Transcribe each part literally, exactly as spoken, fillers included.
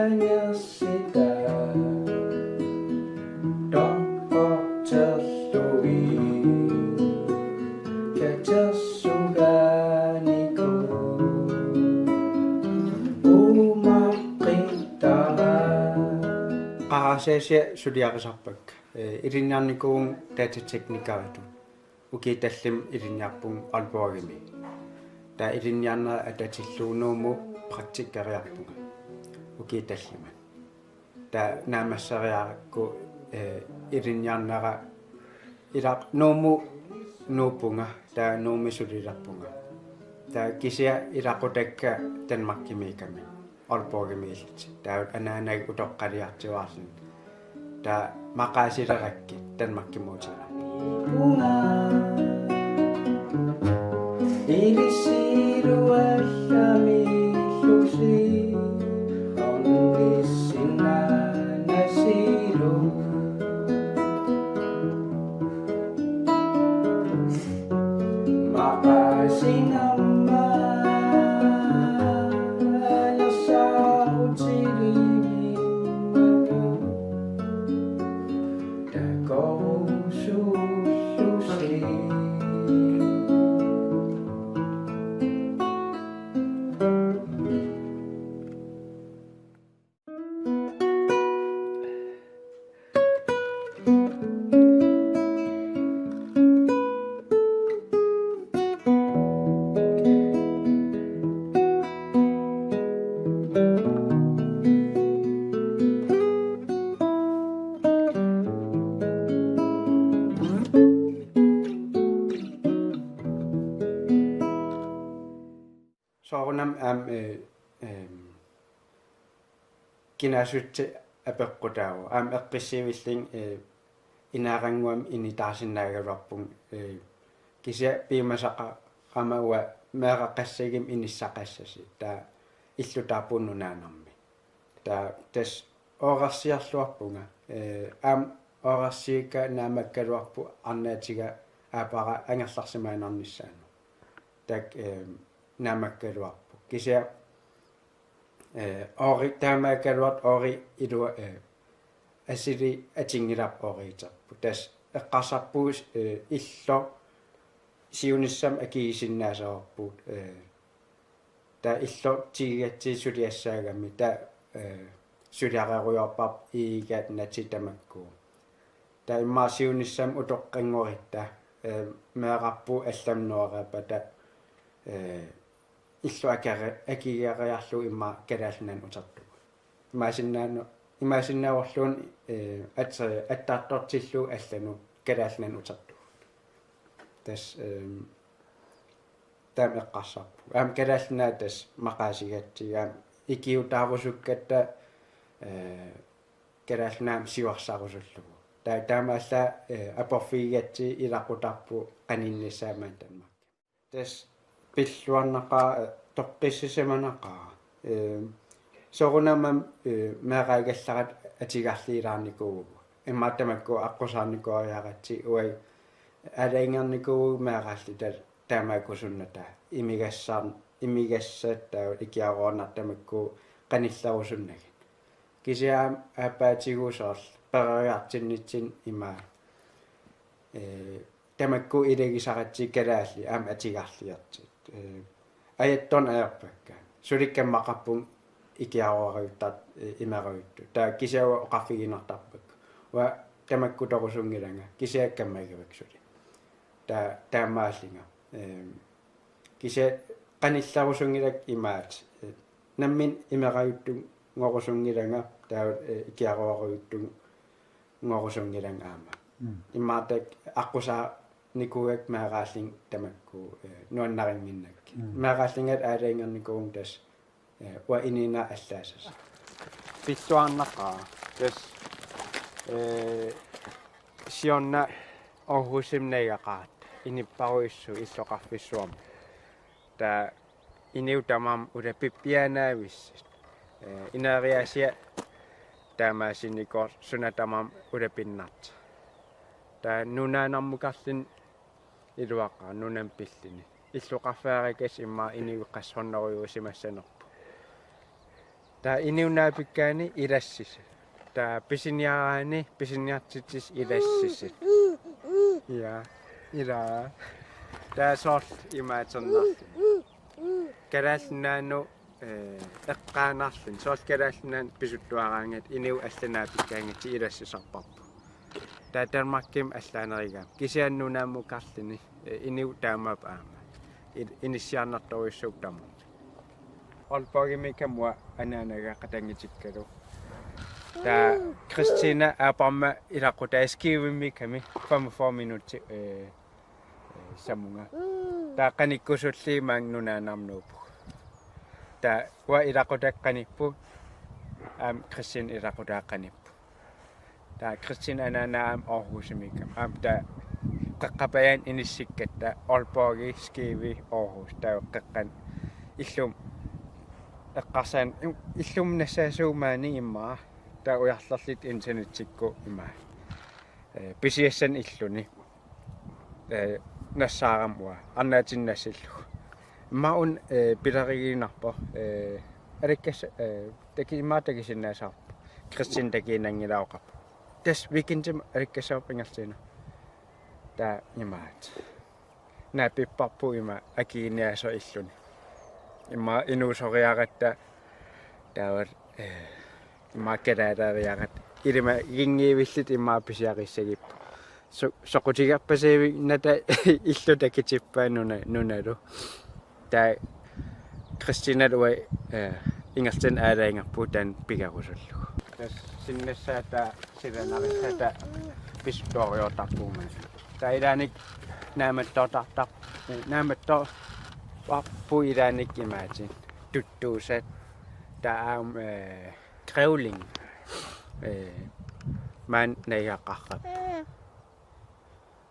Angersita toqqorterlugit katersugaanikuuvoq uumaqqittara. Qarasaasiaq suliarisarpakka. Eh, ilinniarnikuuvunga datateknikeritut. Ukiut tallimat ilinniarpunga Aalborgimi. Taava ilinniarnera atatillugu Nuummut praktikkeriarpunga ukiut tallimat. Taava naammasseriarakku, eh, ilinniarnera ilaa Nuummut nuuppunga, taava Nuummi sulilerpunga. Taava kisianni ilaqutakka Danmarkimiikkamik. Aalborgimiillutik. Taava anaanaga utoqqaliartuaarluni. Taava maqaasilerakkit Danmarkimuutina. Ilisilu allamiillusi, onnissinnaanasilu. Maqaasingamma alassaarutilimimmaqa takorusullusi. Soorunami aamma, eh, ehm, kinaassutsip apeqqutaavoq. Aamma eqqissiivillunga, eh, inaarannguamik initaarsinnaagaluarpunga, eh, kisianni piumasaqarama uanga meeraqassagimmi inissaqassasi. Taava illutaarpunga nunaanermi. Taava tassa oorersiarluarpunga. Eh, aamma oorersiukka naammakkaluarpoq arnaatiga aappara angerlarsimaannarnissaanut. Taakku, eh, naammakkaluarput. Kisianni, eh, oori-, taamaakkaluartoq oori ilua, eh, asuli atunngilarput ooriuterput. Tassa eqqarsarpugut, eh, illoq siunissami akigisinnaassavarput, eh, taava illoq tigugatsigit suliassaagami taava, eh, suliarerujoorparput iigat natit tamakku. Taava immaqa siunissami utoqqanngoritta, eh, meerarput allamut nuareerpata, eh, illoq akere-, akigeriarlugu immaqa Kalaallit Nunaannut utertugut. Imaassinnaanu-, imaassinnaavorluunniit, eh, atse-, attartortillugu allanut Kalaallit Nunaannut utertugut. Tassa, ehm, taama eqqarsarpunga. Aamma Kalaallit Nunaat tassa maqaasigatsigu aamma ikiuutaarusukkatta, eh, Kalaallit Nunaat aamma siuarsarusullugu. Taava taamaallaat, eh, aporfigigatsigu ilaqutarput qaninnissaa maani Danmarkimi. Tassa pilluarnaqaaq, eh, toqqissisimanaqaaq. Eh, soorunami aamma, eh, meeraagallaratta atugarliulaarnikuuvugut. Immaqa tamakku aqqusaarnikuuariaratsigit uagut aalajangiinikuuvugut meeraalluta taamaakkusunnata imigassar-, imigassat taava ikiaroornartut tamakku qanillerusunnagit. Kisianni aamma aappaatigut soorlu peroriartinnitsinni imaat, eh, tamakku ilagisaratsigit kalaallit aamma atugarliortut. Eh, ajattorneq ajorpakka. Sulikkut ammaqarpunga ikiaroorujuttartut, eh, imerujuttut. Taava kisianni oqarfigiinnartarpakka. Uanga tamakkutorusunngilanga, kisianni kammagivakka suli. Taava taamaallunga. Ehm, kisianni qanillerusunngilakka imaat. Eh, nammineq imerujuttunngorusunngilanga, taava, eh, ikiaroorujuttunngorusunngilanga aamma. Mm. Immaqa taakku aqqusaarnikuugakku meeraallunga tamakku, eh, nuannarinnginnakkit. Mm. Meeraalluta aalajangiinikuuvunga tassa, eh, uanga inuunerup allaasasut. Pilluarnaqaaq tassa, eh, siorna Aarhusimi najugaqaratta inuppassuit illoqarfissuarmi. Taava inuit tamarmik ulapippiaannaavissut. Eh, ineriaasiat taamaasinnikoq suna tamarmi ulapinnartoq. Taava nunaannarmukarluni iluaqaaq nunami pilluni. Illoqarfeerikassi immaqa inuit qassit hundredejuusimassanerput. Taava inuup naapikkaani ilassisut. Taava pisiniaraanni pisiniartitsisut ilassisut. Ja, ila. Taava soorlu imaaternaarluni. Kalaallit Nunaannut, eh, eqqaanarluni. Soorlu Kalaallit Nunaannut pisuttuaraangatta inuit allat naapikkaangatta ilassisarparput. Taava Danmarkimi allaanerugami. Kisianni nunaammukarluni, eh, inuit taamaapput aamma. Il-, inissiarnartorujussuupput tamarmik. Aalborgimiikkama uanga anaanaga qatanngutikkalu. Taava Christina aappama ilaqutaa Skivemiikkami femogfyrre minutsit, eh, eh, samunga. Taava qanikkusulli maanga nunaannarmi nuuppugut. Taava uanga ilaqutaa qanipput, aamma Christina ilaqutaa qanipput. Taava Christina anaanaa aamma Aarhusimiikkama. Aamma taava qeqqapajaani inissikkatta Aalborgi, Skive, Aarhus. Taava qeqqani illumi eqqarsaan, illumi nassaasuumaani immaqa. Taava ujarlerluta internettikkut immaqa. Eh, pisiassanik illuni. Eh, nassaarama uanga. Arnaatinik nassillugu. Immaqa una, eh, pilerigiinnarpoq. Eh, alikkas-, eh, taki-, immaqa takusinnaassavarput. Christina takuinnanngilaq oqarpoq. Tassa weekendimi alikkassavarput ingerlaannaq. Taava imaattoq. Naapipparput ima akiniaasoq illuni. Immaqa inuusoriaratta taava, eh, immaqa kalaaleeriaratta. Ilimaginngivilluta immaqa pisiarissagipput. So-, soqutigerpasiivinnata illut takutippaa nuna-, nunalu. Taava Christinalu uanga, eh, ingerlaannaq aalajangerpugut taanna pigerusullugu. Tassa sinnassaata silaannarissaatta pisuttuariartarpugut maani. Taava ilaanni naammattoortartar-, eh, naammattoorparput ilaanni imaattut tuttuusat. Taava aamma, eh, grævling. Eh, maani najugaqarput.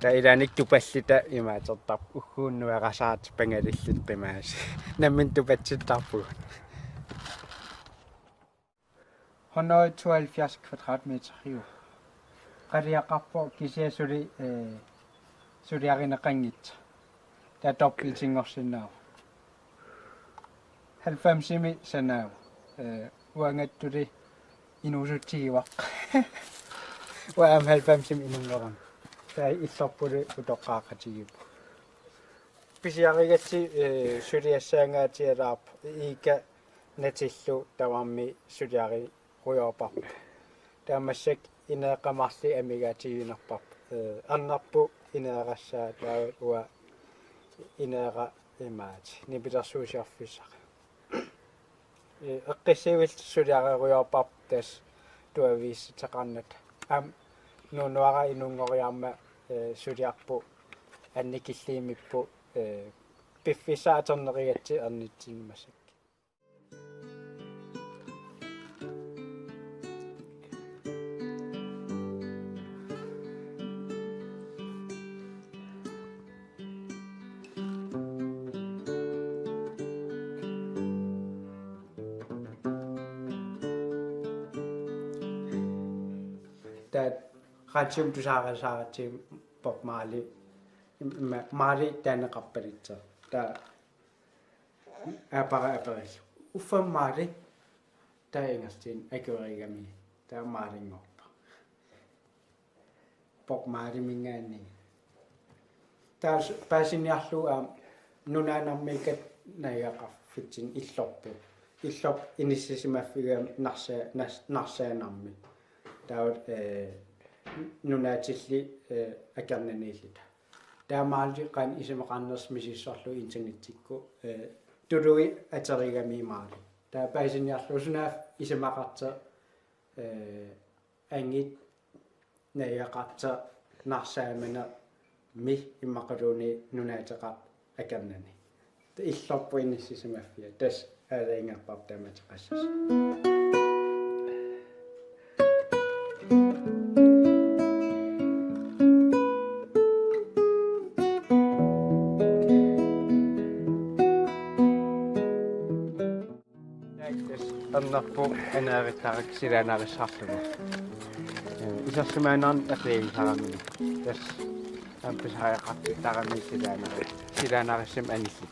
Taava ilaanni tupalluta imaattortarput ugguuna nuerasaartut pangalilluta qimaasut. Nammineq tupatsittarpugut. Hundrede tooghalvfjerds kvadratmeter jo. Qaliaqarpoq kisianni suli, eh, suliarineqanngitsoq. Taava dobbeltinngorsinnaavoq. Halvfemsimi sanaavoq. Eh, uangattuli inuusutsigivara. Uanga aamma halvfemsimi inunngorama. Taava illorpullu utoqqaaqatigiippoq. Pisiarigatsigit, eh, suliassaangaatigilaarpoq. Iikka natillu tamarmik suliarujoorparput. Taava massakkut ineeqqat marluk amigaatigiinnarparput. Eh, arnarput ineerassaa taava uanga ineera imaattoq nipilersuusiorfissara. Eh, eqqissivilluta suliarujoorparput tassa tuaviissuteqarnata. Aamma nuunuara inunngoriarmat, eh, suliarput annikilliumipput, eh, piffissaq atornerugatsigit ernitsinni massakkut. Taava radiomi tusaarisaaratsigit Bob Marley, ma-, Marley taaneqarpaluttoq. Taava aappara aperillugu: Uffa Marley? Taava ingerlaannaq akuerigami taava Marleynngorpoq. Bob Marleyminngaanniit. Taava s-, paasiniarlugu aamma nunaannarmiikkatta najugaqarfitsinni illorput. Illorput inissisimaffigaami narsa-, nas-, narsaanarmi. Taava, eh, nunaatilli, eh, akornanniilluta. Taava Marley qanoq isumaqarnersoq misissorlugu internettikkut, eh, tuluit atorigami Marley. Taava paasiniarlugu sunaaffa isumaqartoq, eh, angit najugaqartoq narsaamanermi immaqaluunniit nunaateqartoq akornanni. Taava illorput inissisimaffia. Tassa aalajangerparput taamateqassasoq. Tassa arnarput aneerittarakku silaannarissarlugu. Eh, isersimaannarnik eqiagisaraminik. Tassa aamma pisariaqartittarami silaannari-, silaannarissumik anillit.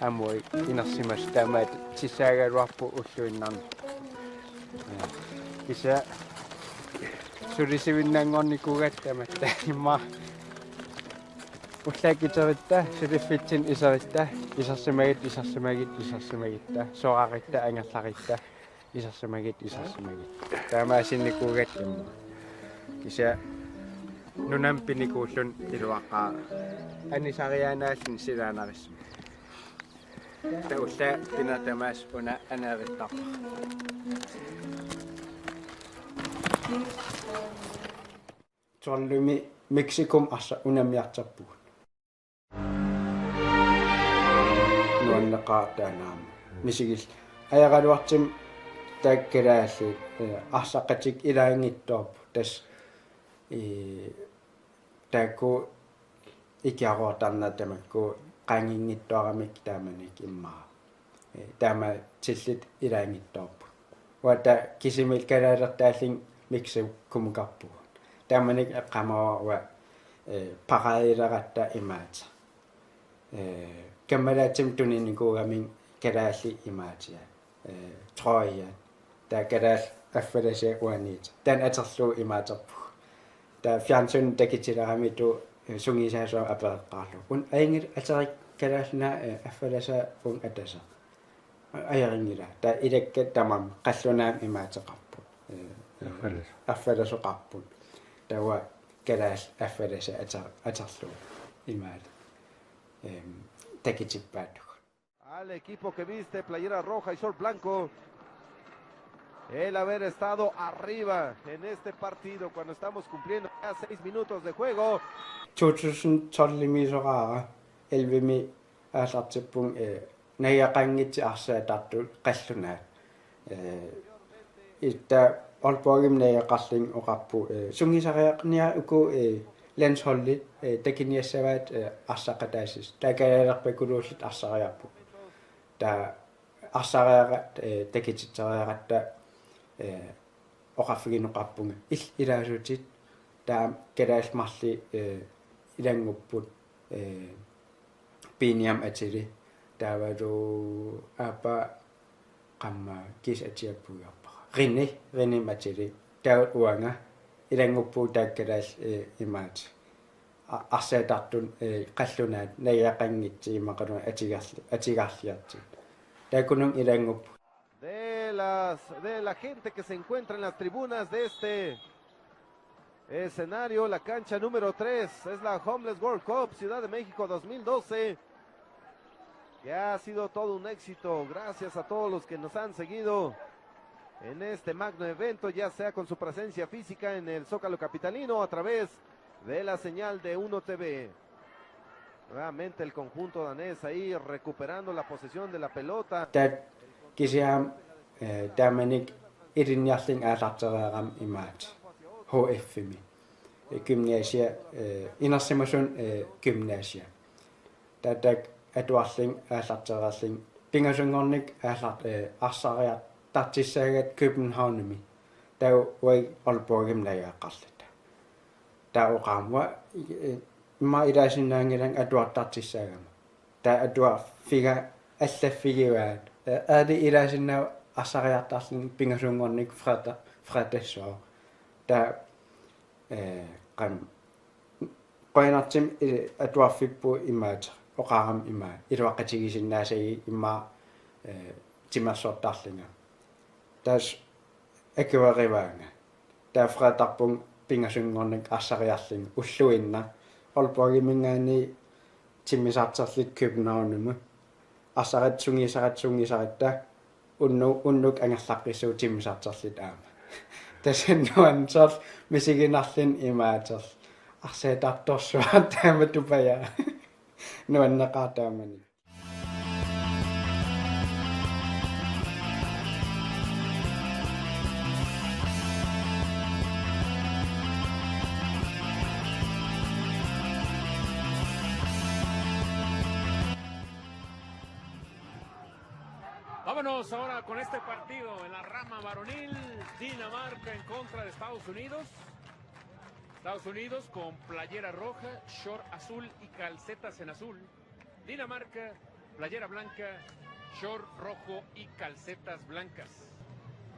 Aamma inersimasut taamaattut tissaagaluarput ulluinnarni. Kisianni sulisivinnanngornikuugatta tamatta immaqa ullaakkut iseritta, suliffitsinni iseritta, isersimagitta, isersimagitta, isersimagitta, soragitta, angerlagitta, isersimagitta, isersimagitta. Taamaasinnikuugatta immaqa. Kisianni nunamut pinikuulluni iluaqaaq. Anisariaannaalluni silaannarissumik. Tassa ullaakkut pinaa tamaasa una aneerittarpara. Tolvimi Mexicomut arsaq unammiartorpugut. Nuanneqaaq taanna aamma. Misigillugu. Ajoraluartumik taakku kalaallit, eh, arsaqatikka ilaanngitsoorput. Tassa, eh, taakku ikiaroortarnerat tamakku qaangiunngitsooramikkit taamanikkut immaqa. Eh, taamaatillugit ilaanngitsoorput. Uanga taava kisimiillunga kalaalertaallunga Mexicomukkarpugut. Taamanikkut eqqaamavara uanga, eh, paradeleratta imaattoq. Eh, kammalaatsumik tuninikuugamik kalaallit imaattoq. Eh, trøje. Taava kalaallit affalasiat uaniit. Taanna atorlugu imaattorpugut. Taava fjernsyni takutileramikkit, eh, sungiusaasoq apereqqaarlugu. Una ajunngilaq, aterit kalaallit una, eh, affalasaa una ataseq. Ajorinngilara. Taava ilakka tamarmik qallunaamik imaattoqarput. Eh, eh, affalasoqarput. Taava kalaallit affalasiat ator-, atorlugu imaattoq. Em, takutippaatigut. Al equipo que viste, playera roja y short blanco, el haber estado arriba en este partido cuando estamos cumpliendo ya seis minutos de juego. To tusind tolvimi soraara, ellevemi aallartippunga, eh, najugaqanngitsut arsaatartut qallunaat. Eh, Ita Aalborgimi najugaqarlunga oqarput, eh, sungiusariaqarniarit uku, eh, landsholdit, eh, takuniassavaat, eh, arsaqataassuseq. Taava kalaalerpakuluulluta arsariarput. Taava arsariaqaratta, eh, takutitseriaqaratta, eh, oqarfigineqarpunga: Illit ilaasutit, taava kalaallit marluk, eh, ilanngupput, eh, Biiniamik atili. Taavalu aappaa qamma kiisa atiappuigarpara. René, René atili. Taava uanga ilannguppugut taakku kalaallit, eh, imaattoq. A-, arsaatartut, eh, qallunaat najugaqanngitsut imaluunniit atugarli-, atugarliartut. Taakkununnga ilanngupput. De las, de la gente que se encuentra en las tribunas de este escenario, la cancha número tres, es la Homeless World Cup Ciudad de México dos mil doce, que ha sido todo un éxito. Gracias a todos los que nos han seguido en este magno evento, ya sea con su presencia física en el Zócalo capitalino o a través de la señal de Uno T V. Nuevamente el conjunto danés ahí recuperando la posesión de la pelota. Taava kisianni, eh, taamanikkut ilinniarlunga aallartereerama imaattoq H F-imi. Eh, gymnasia, eh, inersimasuni, eh, gymnasia. Taava taakku atuarlunga aallartereerlunga pingasunngornikkut aallart-, eh, arsariartartussaagatta Københavnimi. Taava uagut Aalborgimi najugaqarluta. Taava oqarama, eh, immaqa ilaasinnaanngilanga atuartartussaagama. Taava atuarfiga allaffigivaat. Eh, aali ilaasinnaavoq arsariartarluni pingasunngornikkut fredag, fredagssoorlu. Taava, eh, qam-, qujanartumik, eh, atuarfippugut imaattoq. Oqarama ima iluaqutigisinnaassagiga immaqa, eh, timersortarlunga. Tassa akuerivaanga. Taava fredagsarpunga pingasunngornikkut arsariarlunga ulluinnarni. Aalborgiminngaanniit timmisartorluta Københavnimut. Arsariarluta sungiusaratta, sungiusaratta, unnu-, unnuk angerlaqqissuugut timmisartorluta aamma. Tassa nuannersorlu misiginarluni imaattorlu. Arsaatartorsuaq taama tupajaa. Nuanneqaaq taamani. Vámonos ahora con este partido en la rama varonil, Dinamarca en contra de Estados Unidos. Estados Unidos con playera roja, short azul y calcetas en azul. Dinamarca, playera blanca, short rojo y calcetas blancas.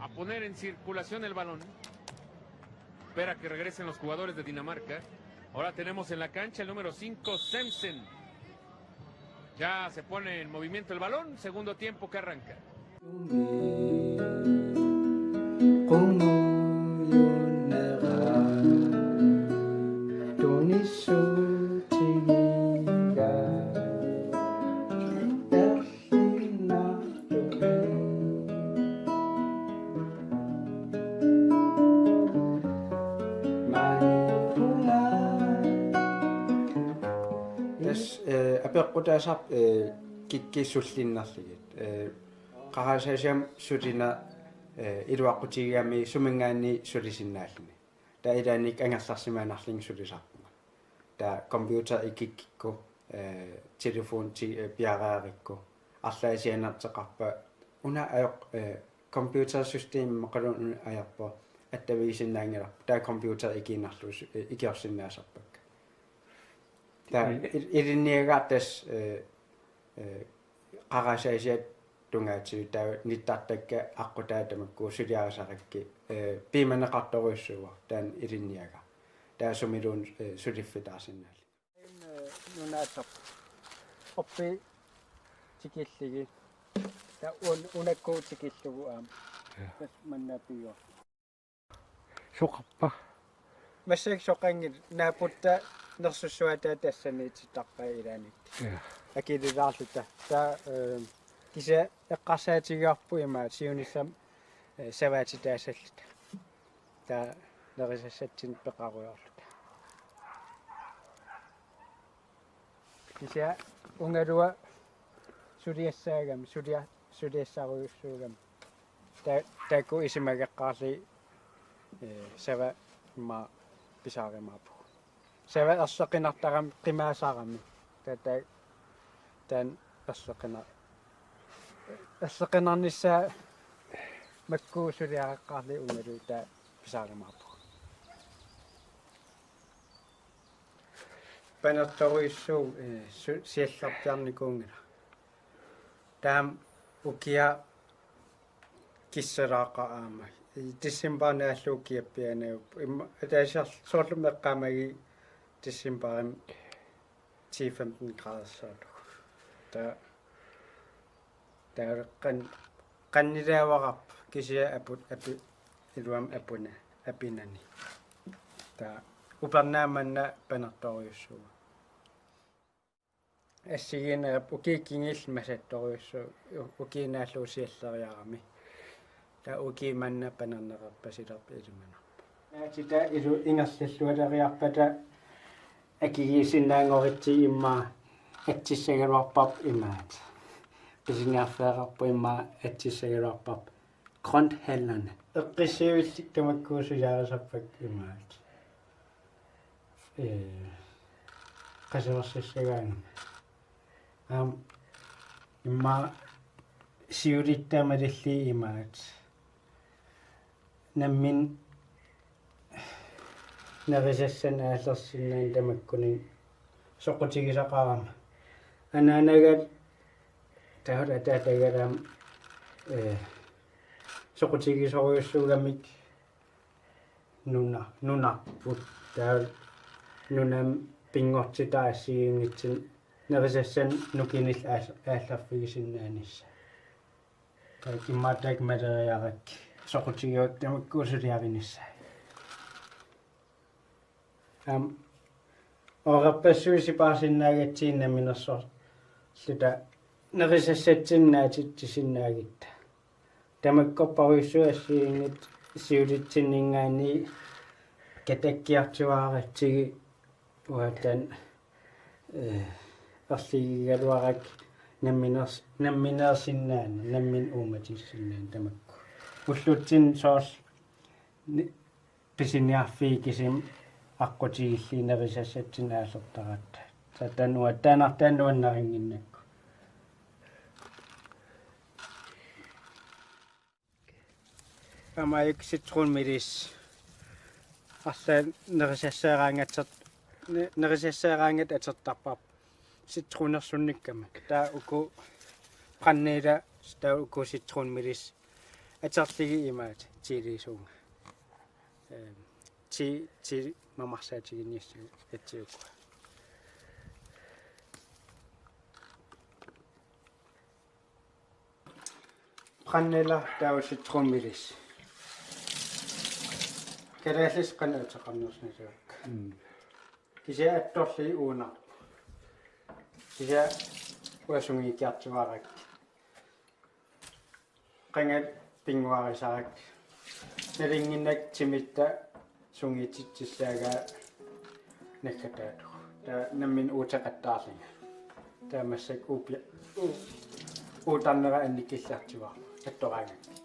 A poner en circulación el balón. Espera que regresen los jugadores de Dinamarca. Ahora tenemos en la cancha el número cinco, Semsen. Ya se pone en movimiento el balón. Segundo tiempo que arranca. Tassa, eh, apeqqutaasarpoq, eh, kikkut sullinnarlugit. Eh, qarasaasiami sulineq, eh, iluaqutigigami suminngaanniit sulisinnaalluni. Taava ilaanni angerlarsimaannarlunga sulisarpunga. Taava computer ikikkukku, eh, telefoni ti-, eh, piareerikku. Arlaat sianerteqarpat una ajoq, eh, computersystem imaluunniit una ajorpoq attavigisinnaanngilarput. Taava computer ikiinnarlugu su-, eh, ikiorsinnaasarpakka. Taava il-, ilinniagara tassa, eh, eh, qarasaasiat tungaatigut taava nittartakkat aqqutaat tamakku suliarisarakkit, eh, piumaneqartorujussuuvoq taanna ilinniagara. Taava sumiluunniit, eh, suliffitaarsinnaalluni. Nunaatsap. Oppi tikilligi. Taava un-, unakkut tikillugu aamma. Ja. Tassa manna piuvoq. Soqarpa? Massakkut soqanngilaq, naaputta nersussuataa tassaniitittarpai ilaanni. Ja. Akililaarluta. Taava, eh, kisianni eqqarsaatigivarput ima siunissami, eh, savaatitaassalluta. Taava nerisassatsinnik peqarujoorluta. Kisianni ungaluat suliassaagami, sulia-, suliassarujussuugami. Ta-, taakku isumageqqaarlugit, eh, sava immaqa pisaarumaarpugut. Sava erseqqinartarami qimaasarami. Ta-, ta-, taanna erseqqinar-, erseqqinarnissaa makku suliareqqaarlugit ungaluut taava pisaarumaarpugut. Panertorujussuuvoq, eh, su-, siallerpiarnikuunngilaq. Taama ukiaq kissalaaqaaq aamma. I decembarimi allu ukiaq pianaguppoq. Imma ataasiarl-, soorlu eqqaamagit decembarimi ti femten grader soorlu. Taava taava qan-, qannilaavara kisianni aput, api-, iluamik apuna, apinani. Taava upernaaq manna panertorujussuuvoq. Assigiinneq ukiut kingulliit masattorujussuuvoq, u-, ukiup naallugu sialleriarami. Taava ukiup manna panerneqarpasilerpoq ilimanarpoq. Naatitat ilu-, ingerlallualeriarpata akigiisinnaanngorutsigit immaqa atsissagaluarparput imaattoq. Pisiniarfeerarput immaqa atsissagaluarparput. Grønthandlerne. Eqqissivillit tamakku suliarisarpakka imaattoq. Eh, qasuersassagaangama. Aamma immaqa siulitta malillugu imaattoq. Nammineq nerisassanik aallersinnaaneq tamakkuninnga soqutigisaqarama. Anaanaga taava ataatagara aamma, eh, soqutigisorujussuugamik nuna-, nunarput. Taava nunami pinngortitaq assigiinngitsunik nerisassanik nukinillu aal-, aallerfigisinnaanissaa. Taava immaqa taakku maleriarakku soqutigigakku tamakku suliarinissaat. Aamma oorerpassuit sipaarsinnaagatsigit namminersorluta nerisassatsinnik naatitsisinnaagutta. Tamakkorpassuit assigiinngitsut siulitsinninngaanniit katakkiartuaaratsigit uattaaq, eh, erligigaluarakku nammineers-, nammineersinnaaneq, nammineq uummatissinnaaneq tamakku. Ullutsinni soorlu ni-, pisiniarfiit kisimik aqqutigillugit nerisassatsinnik aallertaratta. Taava taanna uattaaq nuannarinnginnakku. Aamma aajuku citronmeliss. Arlaat nerisassaaraangatsat-, ne-, nerisassaaraangatta atortarparput citronersunnikkami. Taava uku brændenit, taava uku citronmeliss. Aterligi imaat tiilisuunga. Ehm, ti ti mamarsaatiginniassagu atsiukua. Brændenalder, der er jo citromillis. Kalaallisut qanoq ateqarnersoq naluakka. Mm. Kisianni attorlugit uunarpoq. Kisianni uanga sungiukkiartuaarakkit. Qangali pinnguarisarakkit. Nalunnginnakku timitta sungiutitsissaagaa naggataatigut. Taava nammineq uuteqattaarlunga. Taava massakkut uupi-, uu-, uutarnera annikilliartuaarpoq. Attoraangakkit.